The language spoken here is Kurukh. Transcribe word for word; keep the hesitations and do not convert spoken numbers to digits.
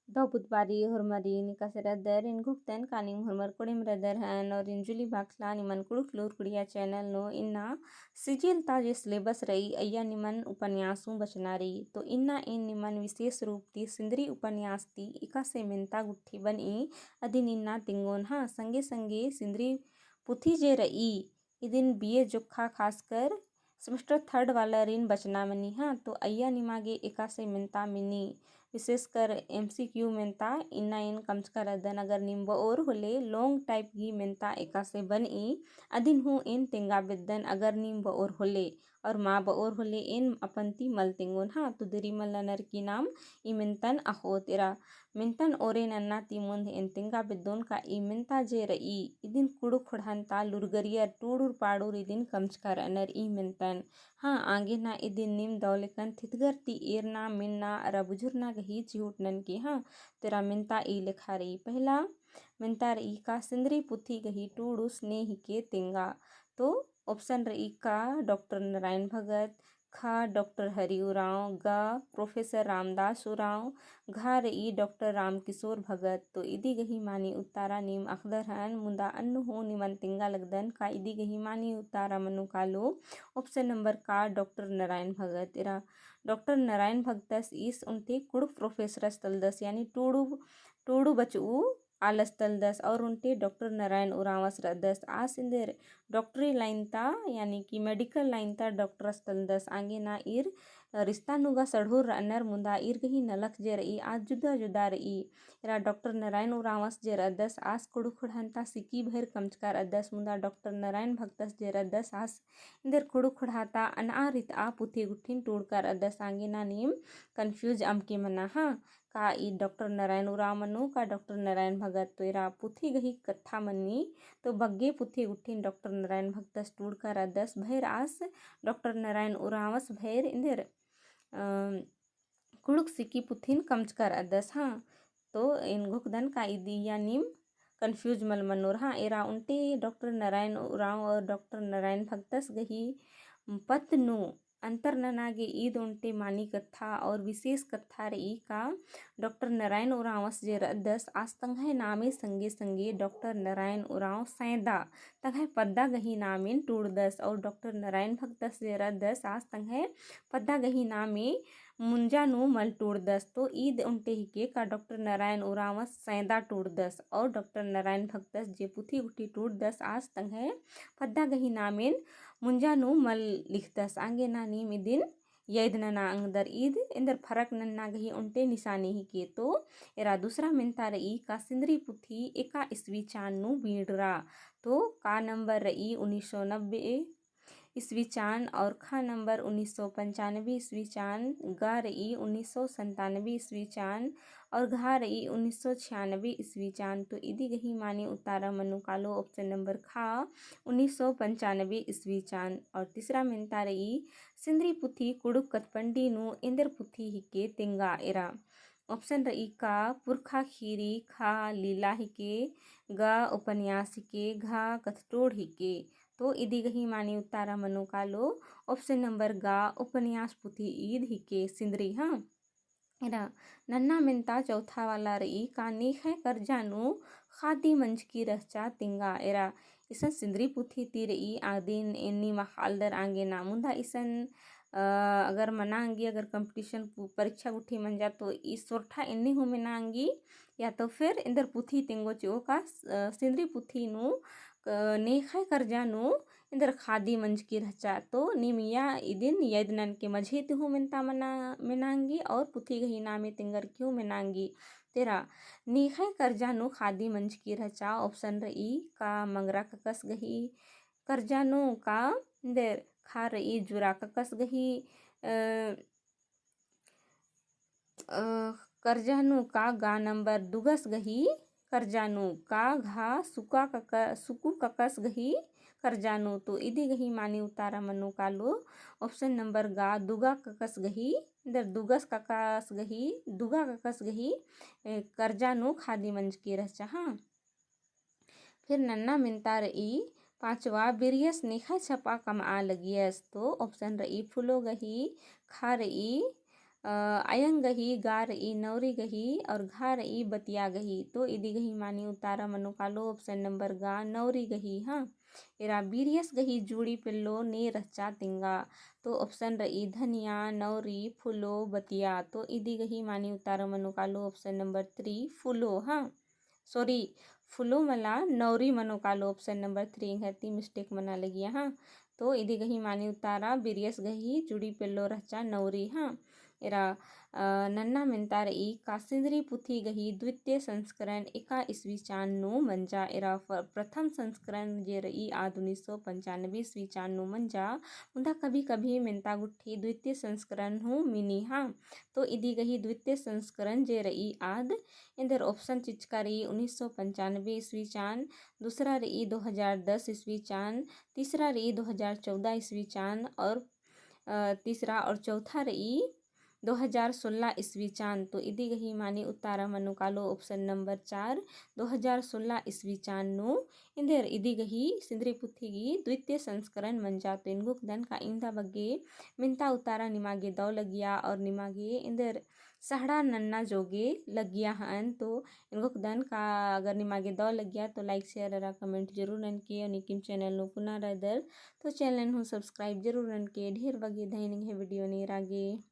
दव बुधबारी होरमारिन एकासे रअदर, एन घोखदन का नीम होरमर कोड़ेम रअदर हन और इंजुली बाखला निमन कुँड़ुख़ लूर कुड़िया channel नू। इन्ना CGL ता जे syllabus रई अइय्या निमन उपन्यास हूँ बचना रई। तो इन्ना एन निमन विशेष रूप ती सिंदरी उपन्यास ती एकासे मेन्ता गुट्ठी बनई अदिन इन्ना तेंगोन हाँ। संगे संगे सिंदरी पुथी जे रई इदिन BA जोक्खा खासकर semester third वालारिन बचना मनी हाँ। तो अइय्या निमा गे एकासे मेन्ता मिनी, विशेषकर MCQ मेन्ता इन्ना एन कमचका रअदन। अगर नीम बओर होले long type गही मेन्ता एकासे बनई अदिन हूँ एन तेंगा बेद्दन अगर नीम बओर होले। और मा बओर होले एन अपन ती मल तेंगोन हाँ। तो देरी मल ननर की नाम ई मेन्तन अख़ोत एरा। मेन्तन ओरे नन्ना ती मुन्ध एन तेंगा बेद्दोन का ई मेन्ता जे रई इदिन कुँड़ुख़ ख़ोंड़हन ता लूरगरियर टूड़ुर पाड़ुर इदिन कमचका रअनर ई मेन्तन। हाँ, आगे ना इदिन नीम दव लेकन थितगर ती एरना, मेन्ना अरा बुझुरना गही चिहुट ननके हाँ। तेरा मेन्ता ई लेखा रई। पहला मेन्ता रई का सिंदरी पुथी गही टूड़ुस ने हिके तेंगा। तो option रई का डॉक्टर नारायण भगत, ख डॉक्टर हरि उराँव, ग प्रोफेसर रामदास उराँव, घ रई डॉक्टर रामकिशोर भगत। तो इदी गही मानी उत्तारा नीम अख़दर हन, मुदा अन्नु हूँ निमन तेंगा लगदन का इदी गही मानी उत्तारा मनो कालो option number का डॉक्टर नारायण भगत। एरा डॉक्टर नारायण भगतस ईस ओन्टे कुँड़ुख़ प्रोफेसरस तलदस, यानी टूड़ू, टूड़ू बचऊ आलस तलदस और ओन्टे डॉक्टर नारायण उराँवस रअदस। आस एन्देर डॉक्टरी line ता यानी कि medical line ता डॉक्टरस तलदस। आगे ना ईर रिश्ता नू गा सढ़ुर रअनर मुदा ईर गही नलख जे रई आद जुदा जुदा रई। एरा डॉक्टर नारायण उराँवस जे रअदस आस कुँड़ुख़ ख़ोंड़हन ता सिकी भइर कमचका रअदस मुदा डॉक्टर नारायण भगतस जे रअदस आस एन्देर कुँड़ुख़ ख़ोंड़हा ता अनआ रितआ पुथी गुट्ठिन टूड़का रअदस। आगे ना नीम confuse अमके मना हाँ। का ई डॉक्टर नारायण उराँव मनो का डॉक्टर नारायण भगत? तो एरा पुथी गही कत्था मनी, तो बग्गे पुथी गुट्ठिन डॉक्टर नारायण भगतस टूड़का रअदस भइर आस डॉक्टर नारायण उराँवस भइर एन्देर, अ, कुँड़ुख़ सिकी पुथिन कमचका रअदस हाँ। तो एन घोखदन का इदिया नीम confuse मल मनोर हाँ। एरा ओन्टे डॉक्टर नारायण उराँव और डॉक्टर नारायण भगतस गही पत्त नू अंतर नना गे ईद ओन्टे मानी कत्था और विशेष कत्था रई का डॉक्टर नारायण उराँवस जे रअदस आस तंग्है नामे संगे संगे डॉक्टर नारायण उराँव सैंदा तंग्है पद्दा गही नामेन टूड़दस और डॉक्टर नारायण भगतस जे रअदस आस तंग्है पद्दा गही नामे मुंजा नू मल टूड़दस। तो ईद ओन्टे हिके का डॉक्टर नारायण उराँवस सैंदा टूड़दस और डॉक्टर नारायण भगतस जे पुथी गुट्ठी टूड़दस आस तंग्है पद्दा गही नामेन मुंजा नू मल लिखदस। आगे ना नीम इदिन यैद नना अंगदर ईद एन्देर फरक नन्ना गही ओन्टे निसानी हिके। तो एरा दूसरा मेन्ता रई का सिंदरी पुथी एका ईस्वी चान नू बीड़रा? तो का number रई उन्नीस सौ नब्बे ईस्वी चान और ख number उन्नीस सौ पंचानबे ईस्वी चान, ग रई उन्नीस सौ संतानबे ईस्वी चान और घ रई उन्नीस सौ छियानबे ईस्वी चान। तो इदी गही मानी उत्तारा मनो कालो option number ख उन्नीस सौ पंचानबे ईस्वी चान। और तीसरा मेन्ता रई सिंदरी पुथी कुँड़ुख़ कथपंडी नू एन्देर पुथी हिके तेंगा? एरा option रई का पुरखा खीरी, ख लीला हिके, ग उपन्यास हिके, घ कथटोड़ हिके। तो इदी गही मानी उत्तारा मनो कालो option number ग उपन्यास पुथी ईद हिके सिंदरी हाँ। एरा नन्ना मेन्ता चौथा वाला रई का नेखय करजा नू खादी मंजकी रहचा तेंगा? एरा इसन सिंदरी पुथी ती रई आदिन एन्नी मखालदर आंगे ना मुदा इसन अ, अगर मना अंगी, अगर competition पु-, परीक्षा गुट्ठी मंजा तो ई सोरठा एन्ने हूँ मेना अंगी, या तो फिर एन्देर पुथी तेंगो चिओ का, अ, सिंदरी पुथी नू, अ, नेखय करजा नू एन्देर खादी मंजकी रहचा। तो नीम इया इदिन यैद ननके मझी ती हूँ मेन्ता मना, मेना अंगी और पुथी गही नामे तेंगर की हूँ मेना अंगी। तेरा नेखय करजा नू खादी मंजकी रहचा, option रई का मंगरा ककस गही, करजा नू का एन्देर खा रई जुरा ककस गही, अ, अ, करजा नू का गा number दुगस गही, करजा नू का घा सुका कक-, सुकु ककस गही, करजा नू। तो इदी गही मानी उतारा मनो कालो option number गा दुगा ककस गही, एन्देर दुगस ककस गही, दुगा ककस गही, ए, करजा नू खादी मंजकी रहचा, हाँ। फिर नन्ना मेन्ता रई पाँचवा, बिरियस नेखय छपा कमआ लगियस। तो option रई फुलो गही, खा रई अ, अयंग गही, गा रई नौरी गही और घा रई बतिया गही। तो इदी गही मानी उत्तारा मनो कालो option number गा नौरी गही, हाँ। एरा बिरियस गही जुड़ी पेल्लो ने रहचा तिंगा। तो option रई धनिया, नौरी, फुलो, बतिया। तो इदी गही मानी उत्तारा मनो कालो option number three फुलो, हाँ। Sorry, फुलो मला नौरी मनो कालो, option number three एंग्है ती mistake मना लगिया, हाँ। तो इदी गही मानी उत्तारा बिरियस गही जुड़ी पेल्लो रहचा नौरी, हाँ। एरा, अ, नन्ना मेन्ता रई का सिंदरी पुथी गही द्वितीय संस्करण एका ईस्वी चान नू मंजा। एरा फ-, प्रथम संस्करण जे रई आद उन्नीस सौ पंचानबे ईस्वी चान नू मंजा। मुदा कभी कभी मेन्ता गुट्ठी द्वितीय संस्करण हूँ मिनी, हाँ। तो इदी गही द्वितीय संस्करण जे रई आद एन्देर option चिचका रई उन्नीस सौ पंचानबे ईस्वी चान, दूसरा रई दो हजार दस ईस्वी चान, तीसरा रई दो हजार चौदह ईस्वी चान और, अ, तीसरा और चौथा रई दो हजार सोलह ईस्वी चान। तो इदी गही मानी उत्तारा मनो कालो option number चार, दो हजार सोलह ईस्वी चान नू एन्देर इदी गही सिंदरी पुथी गही द्वितीय संस्करण मंजा। तो एन्गुकदन का इन्दा बग्गे मेन्ता उत्तारा निमागे दौ लगिया और निमागे एन्देर सहड़ा नन्ना जोगे लगिया हन। तो एन्गुकदन का अगर निमागे दौ लगिया तो like, share अरा comment जरूर ननके और नीकिम channel नू पुना रअदर तो channel हूँ subscribe जरूर ननके। ढेर बग्गे धैन एंग्है video नेरा गे।